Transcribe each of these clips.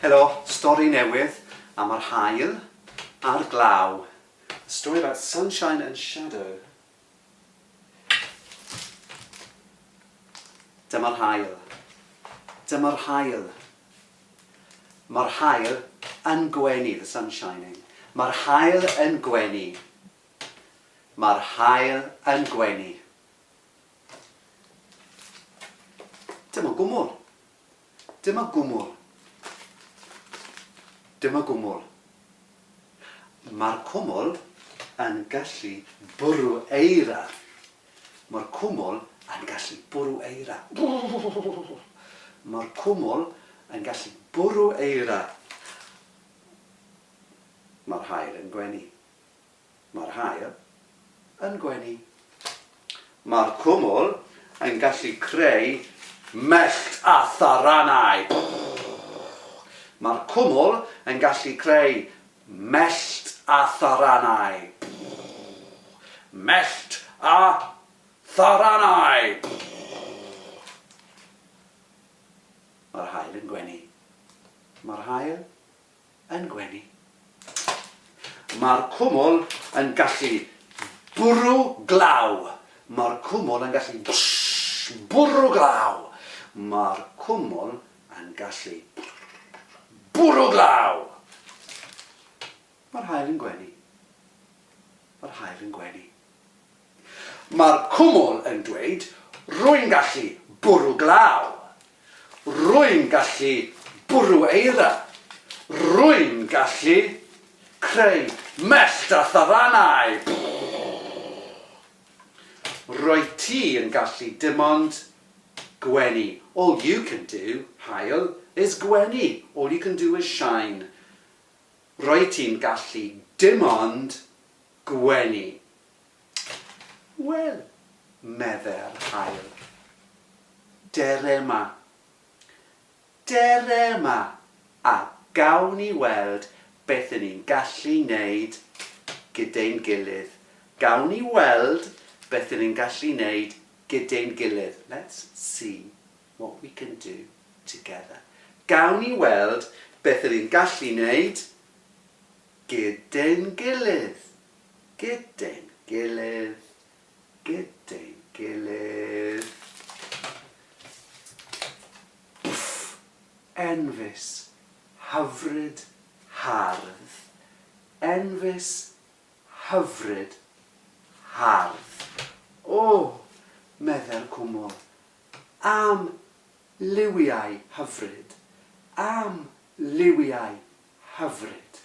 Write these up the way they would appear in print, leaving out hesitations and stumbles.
Helo, stori newydd am yr haul a'r glaw. A story about sunshine and shadow. Dyma'r haul. Dyma'r haul. Mae'r haul yn gwenu, the sun shining. Mae'r haul yn gwenu. Mae'r haul yn gwenu. Dyma gwmwl. Dyma gwmwl. Dyma gwmwl. Mae'r cwmwl yn gallu bwrw eira. Mae'r cwmwl yn gallu bwrw eira. Mae'r cwmwl yn gallu bwrw eira. Mae'r haul yn gwenu. Mae'r haul yn gwenu. Mae'r cwmwl yn gallu creu mellt a tharanau. Mae'r cwmwl yn gallu creu mellt a tharanau. Mellt a tharanau. Mae'r haul yn gwenu. Mae'r haul yn gwenu. Mae'r cwmwl yn gallu bwrw glaw. Mae'r cwmwl yn gallu bwrw glaw. Mae'r cwmwl yn gallu bwrw glaw. Mae'r haul yn gwenu. Mae'r haul yn gwenu. Mae'r cwmwl yn dweud, 'Rwy'n gallu bwrw glaw. Rwy'n gallu bwrw eira. Rwy'n gallu creu mellt a tharanau. Rwyt ti yn gallu dim ond gwenu. All you can do, haul, is gwenu. All you can do is shine. Rwyt ti'n gallu dim ond gwenu. Wel, medde'r haul, dere 'ma. Dere 'ma, a gawn ni weld beth 'yn ni'n gallu neud gyda'n gilydd. Gawn ni weld beth 'yn ni'n gallu neud gyda'n gilydd. Let's see what we can do together. Gawn ni weld beth 'yn ni'n gallu neud gyda'n gilydd. Gyda'n gilydd. Gyda'n gilydd. Pff! Enfys hyfryd hardd. Enfys hyfryd hardd. O! medde'r cwmwl. Am liwiau hyfryd. Am liwiau hyfryd.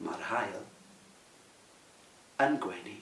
Mae'r haul yn gwenu.